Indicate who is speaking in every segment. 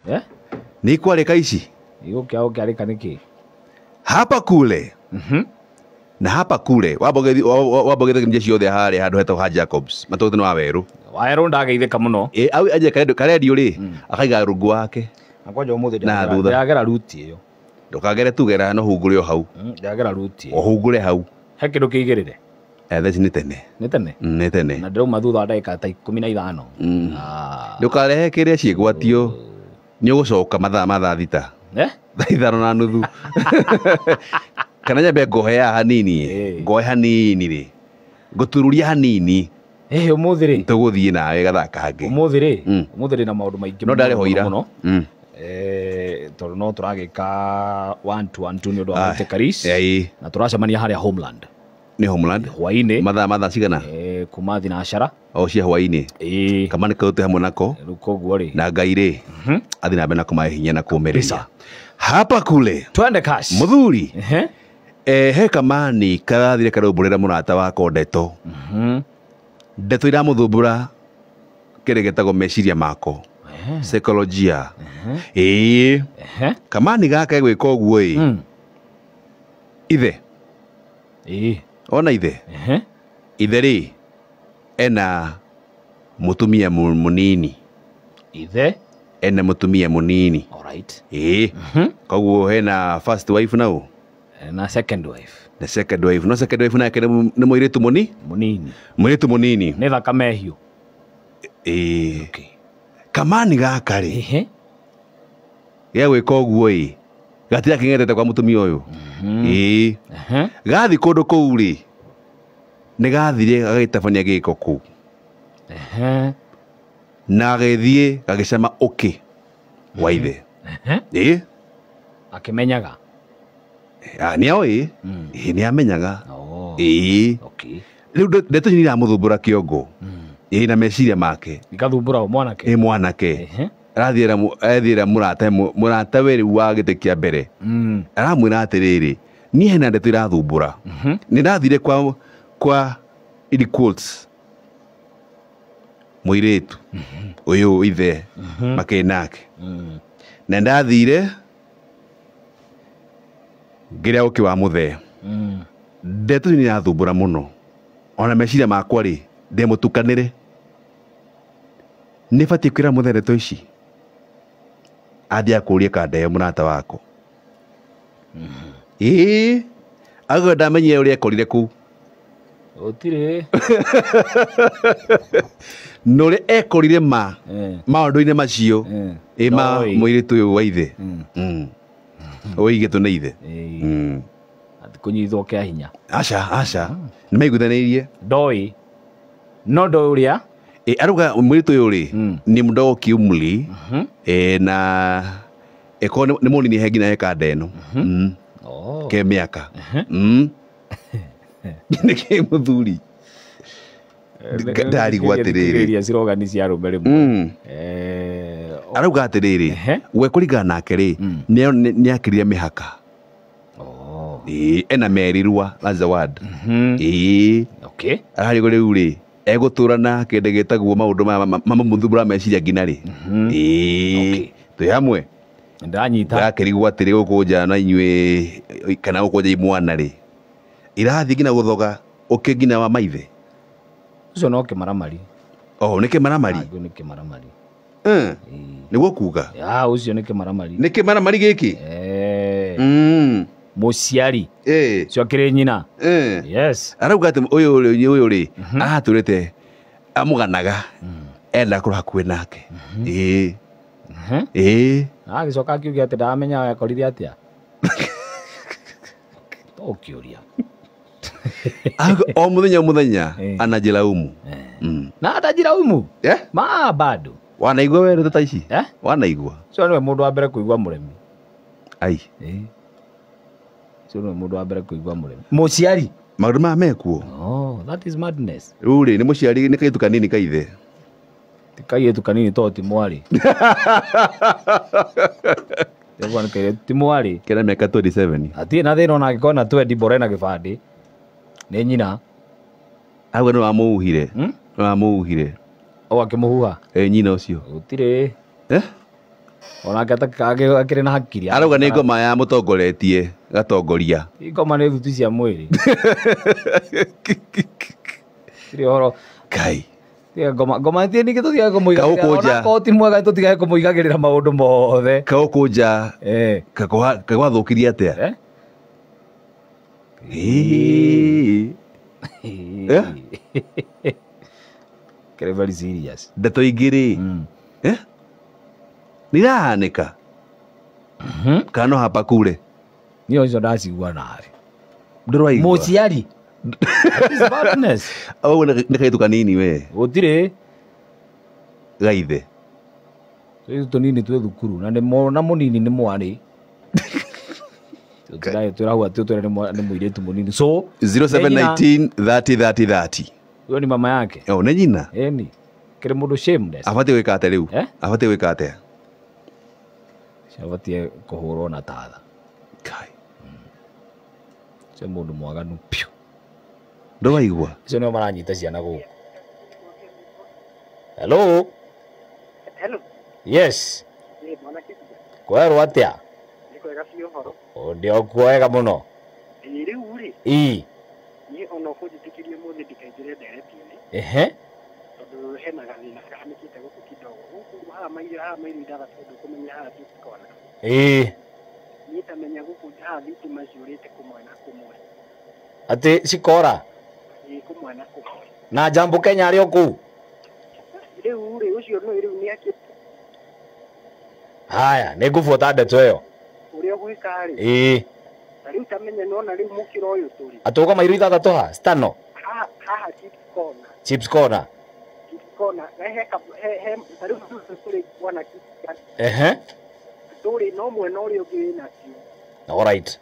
Speaker 1: Eh?
Speaker 2: Nĩ ikwarĩka ici.
Speaker 1: Igũkĩa gũkĩarĩka nĩkĩ?
Speaker 2: Hapa kule. Na hapa kule wambogethia ciothe harĩa handũ hetagwo ha Jacobs matũgĩte nĩ wa werũ.
Speaker 1: Waerũ ndageithĩka mũno.
Speaker 2: Ĩ au aje karendio rĩ akaiga rungu wake.
Speaker 1: Na kwanja ũmũthĩ
Speaker 2: Na thutha.
Speaker 1: ndĩragera ruti ĩyo.
Speaker 2: Ndũkagere tugera no hungure o hau.
Speaker 1: Ndĩragera ruti ĩyo.
Speaker 2: Ũhungure hau.
Speaker 1: He kĩndũ kĩigĩrĩre.
Speaker 2: Thaa ici nĩ tene.
Speaker 1: Nĩ tene?
Speaker 2: Nĩ tene.
Speaker 1: Na ndĩrauma thutha wa ndagĩka ta 15. Ah.
Speaker 2: Ndũkarehe kĩrĩa ciĩgwatio nĩ ũgũcoka mathaa ma thaa thita.
Speaker 1: Eh?
Speaker 2: Thaa 5:30. Kana nyambe ngohe haha hanini. Ngohe hanini rĩ. Ngũtururia hanini.
Speaker 1: Ũmũthĩ rĩ.
Speaker 2: Tũgũthiĩ nawe gathaa kangĩ.
Speaker 1: Ũmũthĩ rĩ. Ũmũthĩ ndĩ na maũndũ maingĩ
Speaker 2: No ndarĩ ho ira.
Speaker 1: mũno. Tondũ no tũragĩka 1 2 1 2 nĩ ũndũ wa Mwite Karis. Na tũracemania harĩa Homeland.
Speaker 2: Nĩ Homeland.
Speaker 1: Hwainĩ.
Speaker 2: Mathaa cigana?
Speaker 1: Kuma thinacara.
Speaker 2: O cia hwainĩ. Kama nĩ kaũte hamwe nako.
Speaker 1: Rĩu koguo rĩ.
Speaker 2: Na Ngai rĩ. Athiĩ na mbere na kũmahe hinya na kũũmĩrĩria. Hapa kule.
Speaker 1: Twende cash.
Speaker 2: Mũthuri. He kamani karathire karaumbũrĩra mũrata wakwa ndeto. Ndeto iramũthumbũra kĩrĩa gĩtagwo meciria mako. Saikolojia. Ĩĩ. Kamani gaka gwĩka ũguo ĩ. Ithe. Ona ithe. Ithe rĩ ena mũtumia mũnini.
Speaker 1: Ithe
Speaker 2: ena mũtumia mũnini.
Speaker 1: Alright.
Speaker 2: Ĩĩ. Koguo hena first wife nau.
Speaker 1: Na second wife.
Speaker 2: Na second wife. No second wife nake nĩ mũirĩtu mũni?
Speaker 1: Mũnini.
Speaker 2: Mũirĩtu mũnini.
Speaker 1: Nĩ thakame hiũ.
Speaker 2: Ĩĩ. Okay. Kamani gaka rĩ. Gĩa gwĩka ũguo ĩ. Gatira kĩng'etete kwa mũtumia ũyũ. Ĩĩ. Gathi kũndũ kũu rĩ. Nĩ gathire gagĩtabania gĩko kũu. Na gagĩthiĩ gagĩcama ũkĩ wa ithe. Ĩĩ.
Speaker 1: Akĩmenyaga.
Speaker 2: Nĩ oĩ. Ĩĩ nĩ amenyaga. Ĩĩ. Rĩu ndeto ici nĩiramũthumbũra kĩongo. Ĩĩ na meciria make.
Speaker 1: Igathumbũra o mwanake.
Speaker 2: Ĩ mwanake. Arathiĩra mũrata we rĩu wa gĩtĩ kĩa mbere. Aramwĩra atĩrĩrĩ, niĩ hena ndeto irathumbũra. Nĩ ndathire kwa in quotes mũirĩtu ũyũ ithe makĩrĩ nake. Na ndathire ngĩrĩa ũkĩ wa mũthee. Ndeto ici nĩirathumbũra mũno. Ona meciria makwa rĩ, ndĩmũtukanĩre. Nĩ batiĩ kwĩra mũthee ndeto ici. Athiĩ akũrie kanda ĩyo mũrata wako. Ĩĩ. Auga ndamenyire ũrĩa ekorire kũu.
Speaker 1: Gũtirĩ.
Speaker 2: Na ũrĩa ekorire ma maũndũ-inĩ macio. Ĩ ma mũirĩtu ũyũ wa ithe. Ũigĩtwo nĩ ithe.
Speaker 1: Atĩ kũnyitwo kĩa hinya.
Speaker 2: Aca, aca. Nĩ maiguithanĩirie.
Speaker 1: Ndoĩ. No ndoĩ ũrĩa.
Speaker 2: Arauga mũirĩtu ũyũ rĩ ni mdogo kiumri. Na ĩkorwo nĩ mũnini he nginya he kanda ĩno. Ke mĩaka. Nĩkĩ mũthuri? Ndarigwo atĩrĩrĩ.
Speaker 1: Iria cirogani cia arũme rĩmwe.
Speaker 2: Arauga atĩrĩrĩ, we kũringana nake rĩ, nĩ akĩrire mĩhaka. Ĩĩ, ena merirwa, that's the word. Ĩĩ. Ararigwo rĩu rĩ, egũtũra na kĩndũ gĩtagwo maũndũ mamũthumbũra meciria nginya rĩ. Ĩĩ. Twĩ hamwe.
Speaker 1: Ndanyita.
Speaker 2: Ndakĩrigwo atĩrĩ gũkũ nja na inyuĩ kana gũkũ nja imwana rĩ. Irathiĩ nginya gũthoga ũkĩ nginya wa maithe.
Speaker 1: Ũcio no kĩmaramari.
Speaker 2: Oh, nĩ kĩmaramari?
Speaker 1: Ũcio nĩ kĩmaramari.
Speaker 2: Nĩguo kuga?
Speaker 1: Ũcio nĩ kĩmaramari.
Speaker 2: Nĩ kĩmaramari gĩkĩ?
Speaker 1: Mũciari. Ũcio akĩrĩ nyina. Yes.
Speaker 2: Arauga atĩ ũyũ rĩ, aratũrĩte amũganaga. Enda kũrora hakuhĩ nake. Ĩĩ. Ĩĩ.
Speaker 1: Agĩcoka akiuga atĩ ndamenya akorire atĩa. Ũkĩũria.
Speaker 2: O mũthenya o mũthenya anajilaumu.
Speaker 1: Na atajilaumu? Ma bado.
Speaker 2: Wanaigua we ndeto ta ici? Wanaigua?
Speaker 1: Ũcio nĩwe mũndũ wa mbere kũigua mũremi.
Speaker 2: Ai.
Speaker 1: Ũcio nĩwe mũndũ wa mbere kũigua mũremi. Mũciari.
Speaker 2: Maũndũ maya mekuo.
Speaker 1: Oh, that is madness.
Speaker 2: Rĩu rĩ, nĩ mũciari nĩ kairĩtu kanini ka ithe.
Speaker 1: Ti kairĩtu kanini tondũ ti mwarĩ. Nĩguo nĩ kairĩtu ti mwarĩ.
Speaker 2: Kena mĩaka 27.
Speaker 1: Hatirĩ na thĩna ona angĩkorwo na 20 bora ena gĩbandĩ. Nĩ nyina.
Speaker 2: Auga nĩ wamũhuhire. Nĩ wamũhuhire.
Speaker 1: O akĩmũhuha.
Speaker 2: Nyina ũcio.
Speaker 1: Gũtirĩ. Onake akĩrĩ na hakiri.
Speaker 2: Arauga nĩ ngoma ya mũtongoretie gatongoria.
Speaker 1: Ngoma nĩ thuti cia mwĩrĩ. Tirĩ ũhoro.
Speaker 2: Kai.
Speaker 1: Ngoma ngoma tie ningĩ tũtigae kũmũigagĩrĩra. Ona korwo ti mwega tũtigae kũmũigagĩrĩra maũndũ mothe.
Speaker 2: Kaũkũnja. Kagwathũkirie atĩa?
Speaker 1: Kĩrĩ very serious.
Speaker 2: Ndeto ingĩ rĩ. Nĩ irahanĩka. Kana no hapa kure.
Speaker 1: Niĩ icio ndacigua nawe.
Speaker 2: Ndũraigua.
Speaker 1: Mũciari. That is badness.
Speaker 2: Ũguo nĩ kairĩtu kanini we.
Speaker 1: Gũtirĩ.
Speaker 2: Gaithe.
Speaker 1: Tũirĩtu tũnini twĩ thukuru na na mũnini nĩ mwarĩ. Tũtirauga atĩ ũtwĩre nĩ mũirĩtu mũnini. So
Speaker 2: 0719 30 30 30.
Speaker 1: Huyo ni mama yake.
Speaker 2: Oh, nĩ nyina.
Speaker 1: Ĩni. Kĩrĩ mũndũ shameless.
Speaker 2: Abatiĩ gwĩka atĩa rĩu? Abatiĩ gwĩka atĩa?
Speaker 1: Abatiĩ kũhũrwo na tatha.
Speaker 2: Kai.
Speaker 1: Ũcio mũndũ mwaganu piũ.
Speaker 2: Ndũraigua.
Speaker 1: Acio nĩo maranyita ciana gũkũ. Hello.
Speaker 3: Hello.
Speaker 1: Yes. Kwerwo atĩa?
Speaker 3: Nĩ kwega biũ ũhoro.
Speaker 1: Ndĩ o kwega mũno.
Speaker 3: Ĩĩ rĩu rĩ.
Speaker 1: Ĩĩ.
Speaker 3: Niĩ ona ũkũnjĩtĩkĩria ũmũthĩ ndikaingĩre ndereti-inĩ.
Speaker 1: Ehe.
Speaker 3: Tondũ hena gathĩna kahanĩkĩte gũkũ kidogo. Gũkũ haha mairo ithathatũ ndũkũmenya haha Chips Corner.
Speaker 1: Ĩĩ.
Speaker 3: Niĩ tamenya gũkũ haha thitima ciũrĩte kũmwe na kũmwe.
Speaker 1: Atĩ cikora?
Speaker 3: Ĩĩ kũmwe na kũmwe.
Speaker 1: Na Jambo Kenya arĩ o kũu?
Speaker 3: Rĩu rĩ ũcio nĩ rĩu nĩ akĩ.
Speaker 1: Haya, nĩ ngũbuata ndeto ĩyo.
Speaker 3: Ũrĩa ũgwĩka rĩ.
Speaker 1: Ĩĩ.
Speaker 3: Ta rĩu tamenya nĩwona rĩu mũkĩra ũyũ tũrĩ.
Speaker 1: Atĩ uga mairo ithathatũ ha? Stano?
Speaker 3: Haha Chips Corner.
Speaker 1: Chips Corner.
Speaker 3: Chips Corner. He ta rĩu tũrĩ bwana.
Speaker 1: Ehe.
Speaker 3: Tũrĩ no mwena ũrĩa ũngĩ wĩna cio.
Speaker 1: All right.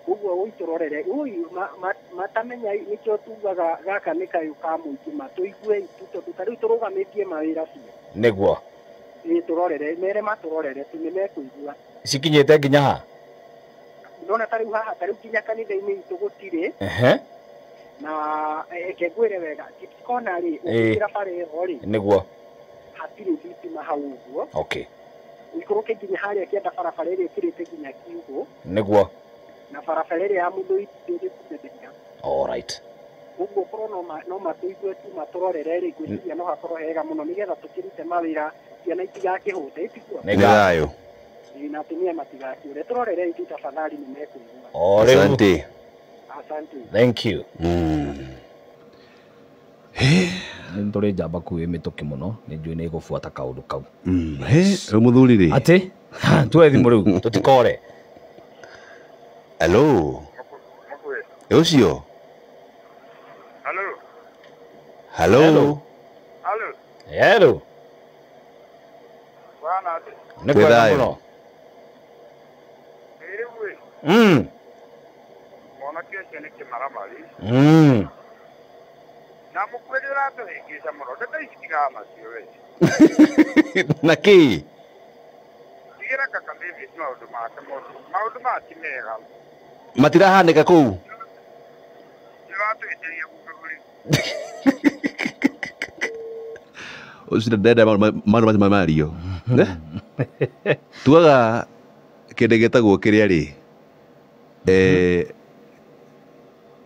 Speaker 3: Ũguo ũitũrorere. Ũyũ matamenya nĩkĩo tugaga gaka nĩ kayũ ka mũingĩ matũigue itu tondũ ta rĩu tũrũgamĩtie mawĩra biũ.
Speaker 1: Nĩguo.
Speaker 3: Ĩĩ tũrorere, mere matũrorere tu nĩmekũigua.
Speaker 1: Cikinyĩte nginya ha?
Speaker 3: Ndona ta rĩu haha ta rĩu nginya kanitha-inĩ itũ gũtirĩ.
Speaker 1: Ehe.
Speaker 3: Na reke ngwĩre wega, Chips Corner rĩ, ũkĩingĩra bara ĩyo rĩ.
Speaker 1: Nĩguo.
Speaker 3: Hatirĩ thitima hau ũguo.
Speaker 1: Okay.
Speaker 3: Ũikũrũke nginya harĩa kĩanda barabara ĩrĩa ĩkĩrĩte nginya kiugũ.
Speaker 1: Nĩguo.
Speaker 3: Na barabara ĩrĩa ya mũthũi ndĩrĩ.
Speaker 1: All right.
Speaker 3: Ũguo korwo no matũigue tu matũrorere rĩ, ngwĩciria no hakorwo hega mũno nĩgetha tũkĩrute mawĩra ciana itigakĩhũte ĩtiguo.
Speaker 2: Nĩ thayũ.
Speaker 3: Na atumia matigakĩũre tũrorere itu tafadhali nĩ mekũigua.
Speaker 1: O rĩu.
Speaker 2: Asante.
Speaker 3: Asante.
Speaker 1: Thank you. Nĩ tũrĩ njamba kuu ĩ mĩtũkĩ mũno nĩ njũĩ nĩ ĩgũbuata kaũndũ kau.
Speaker 2: Rĩu mũthuri rĩ.
Speaker 1: Atĩ tuoe thimũ rĩu tũtikore.
Speaker 2: Hello. Ũcio.
Speaker 4: Hello.
Speaker 2: Hello.
Speaker 1: Hello. Hello.
Speaker 4: Bwana.
Speaker 1: Nĩ kwega mũno.
Speaker 4: Mwanake ũcio nĩ kĩmaramari. Na mũkwĩrĩ ũratũhĩngĩca mũno ndeto ici tigaga nacio we.
Speaker 2: Na kĩ?
Speaker 4: Tigĩra kaka David maũndũ make mothe. Maũndũ maya ti mega.
Speaker 2: Matirahanĩka kũu?
Speaker 4: Nĩũratũhĩtĩria gũkũ.
Speaker 2: Ũcio ndenda maũndũ macio mario. Tugaga kĩndũ gĩtagwo kĩrĩa rĩ.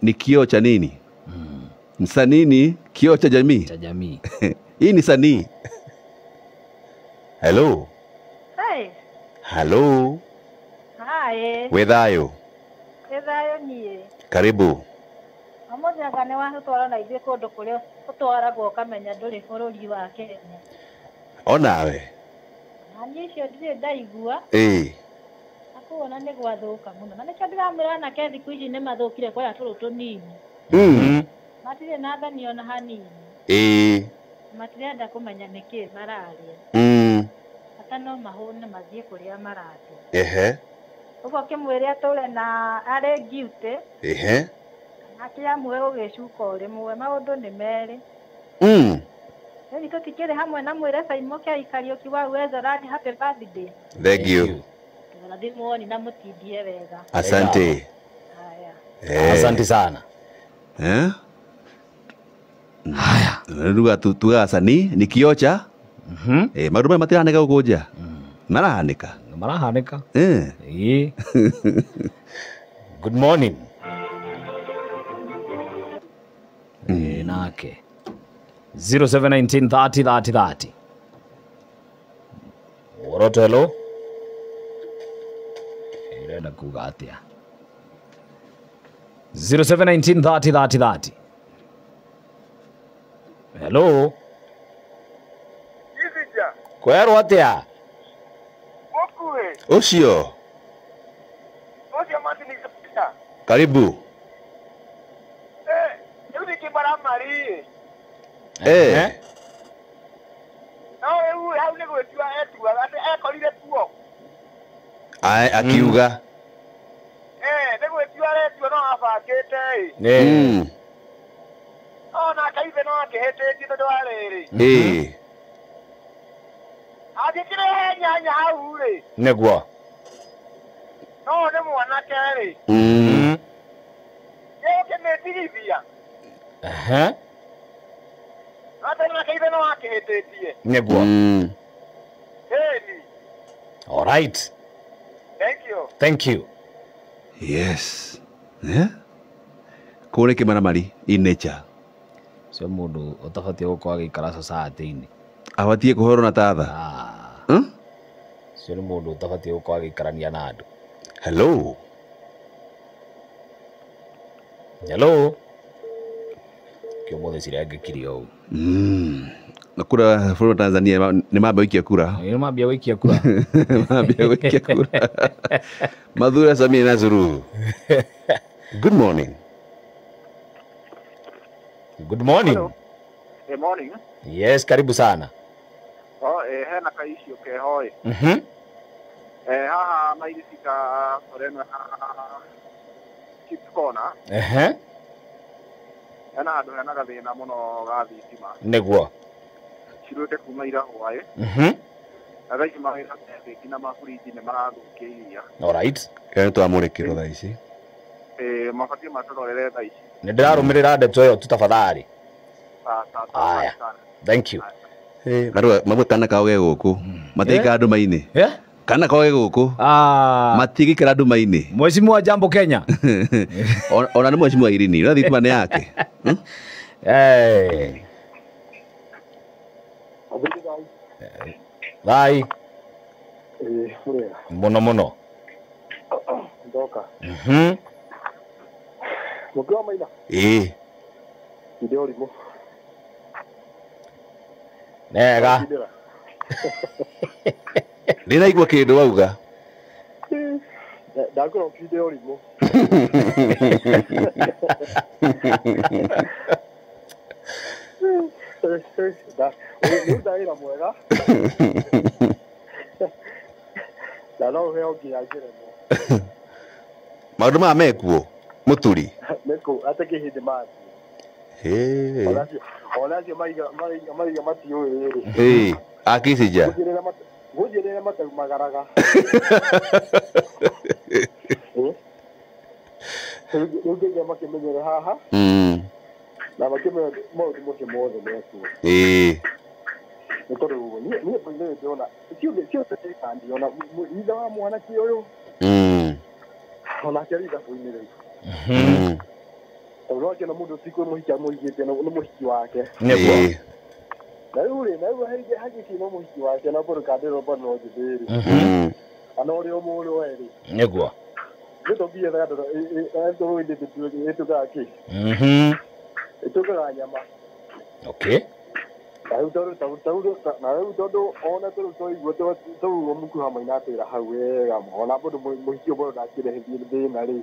Speaker 2: Ni kioo cha nini? Msanii ni kioo cha jamii.
Speaker 1: Cha jamii.
Speaker 2: Hii ni sanii. Hello.
Speaker 5: Hi.
Speaker 2: Hello.
Speaker 5: Hi.
Speaker 2: Wĩ thayũ?
Speaker 5: Wĩ thayũ niĩ.
Speaker 2: Karibu.
Speaker 5: Ũmũthĩ anga nĩ watũtwara na ithuĩ kũndũ kũrĩa ũtwaragwo ũkamenya ndũrĩ bũrũri wa Kenya.
Speaker 2: Onawe.
Speaker 5: Na niĩ icio ndirĩ ndaigua.
Speaker 2: Ĩĩ.
Speaker 5: Akuona nĩ gwathũka mũno. Na nĩkĩo ndĩramwĩra anake thikũ ici nĩ mathũkire kwaya tũrũ tũnini. Matirĩ na thani ona hanini.
Speaker 2: Ĩĩ.
Speaker 5: Matirenda kũmenya nĩkĩ mararĩa. Bata no mahũne mathiĩ kũrĩa marathiĩ.
Speaker 2: Ehe.
Speaker 5: Ũguo kĩmwĩre atũre na arĩ guilty.
Speaker 2: Ehe.
Speaker 5: Akĩamue gũgĩcuka o rĩmwe maũndũ nĩ merĩ. Rĩu tũtikĩrĩ hamwe na mwĩre Simon Kei Kariũki wa Uwezo Land happy birthday.
Speaker 2: Thank you.
Speaker 5: Mũrathimwo na mũtindie wega.
Speaker 2: Asante.
Speaker 5: Haya.
Speaker 1: Asante sana.
Speaker 2: Haya. Ruga tuga sanii ni kioo cha. Maũndũ maya matirahanĩka gũkũ nja. Marahanĩka.
Speaker 1: Marahanĩka. Ĩĩ. Good morning. Nake 0719 30 30 30. Woroto hello. Irenda kuga atia. 0719 30 30 30. Hello. Kwero atia.
Speaker 2: Ucio.
Speaker 4: Ucio Martin kapita.
Speaker 2: Karibu.
Speaker 4: Mari. No eu hau nĩ gwĩtua etuaga atĩ ekorire kuo.
Speaker 2: Ai akiuga.
Speaker 4: Nĩ gwĩtua aretua no abangĩte
Speaker 2: ĩ.
Speaker 4: Ona kaithe no akĩhĩtĩtie tondũ wa rĩrĩ. Angĩkĩrehe nyanya hau rĩ.
Speaker 1: Nĩguo.
Speaker 4: No nĩ mwanake rĩ. Nĩũkĩmĩtigithia.
Speaker 1: Nĩguo. All right.
Speaker 4: Thank you.
Speaker 1: Thank you.
Speaker 2: Yes. Yeah. Kũrĩ kĩmaramari in nature.
Speaker 1: Cio mũndũ ũtabatiĩ gũkorwo agĩikara society-inĩ.
Speaker 2: Abatiĩ kũhorwo na tatha.
Speaker 1: Cio nĩ mũndũ ũtabatiĩ gũkorwo agĩikarania na andũ.
Speaker 2: Hello.
Speaker 1: Hello. Kĩũmũthĩ cirengĩkire ũũ.
Speaker 2: Na kura bũrũri wa Tanzania nĩ mambia gũikia kura.
Speaker 1: Nĩ mambia gũikia kura.
Speaker 2: Mambia gũikia kura. Mathura Samia na Suluhu. Good morning.
Speaker 1: Good morning.
Speaker 4: Hello. Good morning.
Speaker 1: Yes, karibu sana.
Speaker 4: Oh, hena ka issue keho ĩ. Haha mairicika bareno Chips Corner. Hena handũ hena gathĩna mũno ga thitima.
Speaker 1: Nĩguo.
Speaker 4: Cirũte kuma ira hwaĩ. Na thaa ici mawĩra me na maburinji nĩ marathũkia iria.
Speaker 1: All right.
Speaker 2: Kĩrĩa nĩtwamũrĩkĩrwo thaa ici.
Speaker 4: Mabatiĩ matũrorere thaa ici.
Speaker 1: Nĩ ndĩrarũmĩrĩra ndeto ĩyo tu tafadhali. Aya. Thank you.
Speaker 2: Marua kana kao ge gũkũ. Matiikara nduma-inĩ. Kana kao ge gũkũ. Matigĩikara nduma-inĩ.
Speaker 1: Mheshimiwa Jambo Kenya.
Speaker 2: Ona nĩ mheshimiwa Irini. Ũrĩa thitima nĩ yake.
Speaker 1: Bye. Mũno mũno.
Speaker 4: Ndoka. Mũkĩwa maitha. Ndĩ ũrimũ.
Speaker 1: Nega.
Speaker 2: Ndĩraigua kĩndũ wauga.
Speaker 4: Ndakorwo ũkinde ũrimũ. Nĩ wĩra mwega. Na no ũheo nginya ngerenwa.
Speaker 2: Maũndũ maya mekuo mũturi.
Speaker 4: Mekuo ate kĩhĩndĩ mathiĩ. Onacio maiga matiũĩ rĩ.
Speaker 2: Akicija.
Speaker 4: Gũthiĩ rĩrĩa mataumagaraga. Rĩu nginya makĩmenyere haha. Na makĩmenya maũndũ macio mothe mekuo. Nĩ tondũ niĩ bũrũri ndĩrona ciothe kandi ona ithe wa mwanake ũyũ. Onake arĩ ithabu-inĩ rĩu. Tondũ wakĩona mũndũ ti kwĩmũhikia amũhikĩtie nĩ mũhiki wake.
Speaker 1: Nĩguo.
Speaker 4: Na rĩu rĩ, na rĩu hagĩkiuma mũhiki wake na mbũrũ kandĩrwo mbũrũ no njĩthĩ rĩ. Kana ũrĩa ũmũrĩ we rĩ.
Speaker 1: Nĩguo.
Speaker 4: Nĩ tũthiaga ndũrũ-inĩ ĩtuĩkaga kĩ? Ĩtuĩkaga nyama.
Speaker 1: Okay.
Speaker 4: Na rĩu tondũ ona tũrĩu twaigua tũrĩu mũkuha maina atwĩra hau wega ona bũndũ mũhiki ũyũ ndakĩrehe thĩna rĩ.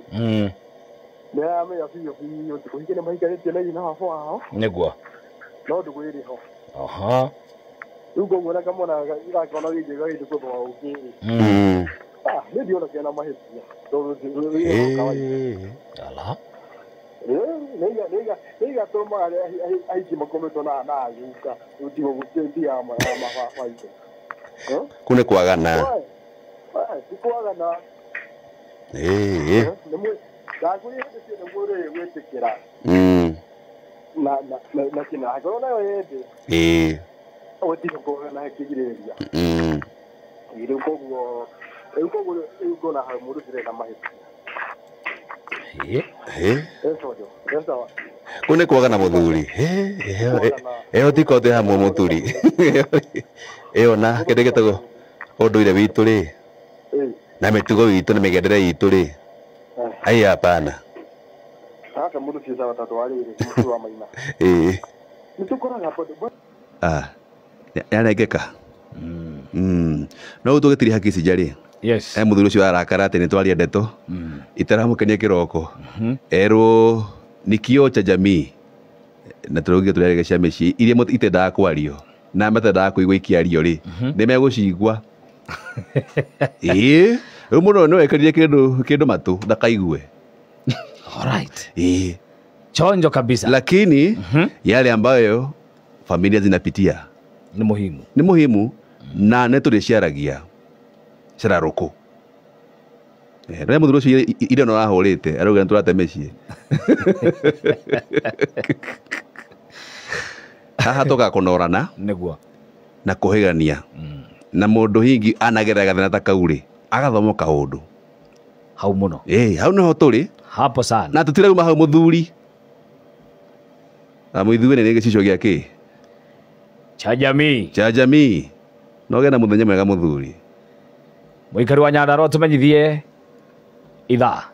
Speaker 4: Nĩ aramenya biũ biũ atĩ kũhikia nĩ mahikanĩtie na nyina baba wao.
Speaker 1: Nĩguo.
Speaker 4: No ndũgũ ĩrĩ ho. Rĩu koguo na kamwana gakona gĩkĩ gagĩthiĩ kwetha ũngĩ rĩ. Nĩ ndiona kena mahĩtia. Tondũ
Speaker 1: Ala.
Speaker 4: Nĩ igatũmaga aingĩ makometwo na aguka tiga gũtiga mababa itũ.
Speaker 2: Kũu nĩ kwagana.
Speaker 4: Ti kwagana. Ndakwĩrire hĩndĩ ciothe mũrĩ gwĩtĩkĩra. Na kĩna angĩkorwo nayo yende. Gũtirĩ gũkorwo na kĩgirĩrĩria. Rĩu koguo rĩu ngona hau mũndũ ndirĩ na mahĩtia.
Speaker 2: Kũ nĩ kwaga na mũthuri. Ĩyo ti kote hamwe mũthuri. Ĩyo na kĩndũ gĩtagwo ũndũire witũ rĩ. Na mĩtugo witũ na mĩgendere itũ rĩ. Ai hapana.
Speaker 4: Sasa mũndũ ti sawa tondũ wa rĩrĩ mũndũ wa maina. Nĩ tũkoraga bado.
Speaker 2: Yarengeka. No tũgĩtiria haki rĩ.
Speaker 1: Yes.
Speaker 2: Mũthuri ũcio arakara atĩ nĩ twaria ndeto itaramũkenia kĩroko. Erwo ni kioo cha jamii na tũrauga tũrĩa cia mĩciĩ iria itendaga kwario na matendaga kũigua ikĩario rĩ nĩ megũcigua. Ĩĩ rĩu mũndũ no ekĩrire kĩndũ matũ ndakaigue.
Speaker 1: Alright.
Speaker 2: Ĩĩ
Speaker 1: Chonjo kabisa.
Speaker 2: Lakini yale ambayo familia zinapitia
Speaker 1: ni muhimu.
Speaker 2: Ni muhimu na nĩ tũrĩciaragia cirarũkũ. Rĩrĩa mũthuri ũcio irio no arahũrĩte arauga nĩ tũrate mĩciĩ. Haha tũkaga kũnorana
Speaker 1: nĩguo
Speaker 2: na kũhĩgania na mũndũ hingi anagerera gathĩna ta kau rĩ agathoma kaũndũ
Speaker 1: hau mũno.
Speaker 2: Hau nĩho tũrĩ
Speaker 1: hapo sana
Speaker 2: na tũtirauma hau mũthuri. Na mũithuĩ nĩ gĩcicio gĩa kĩ?
Speaker 1: Cha jamii.
Speaker 2: Cha jamii. No gĩa na mũthenya mwega mũthuri.
Speaker 1: Mũikari wa Nyandarua tũmenyithie ithaa.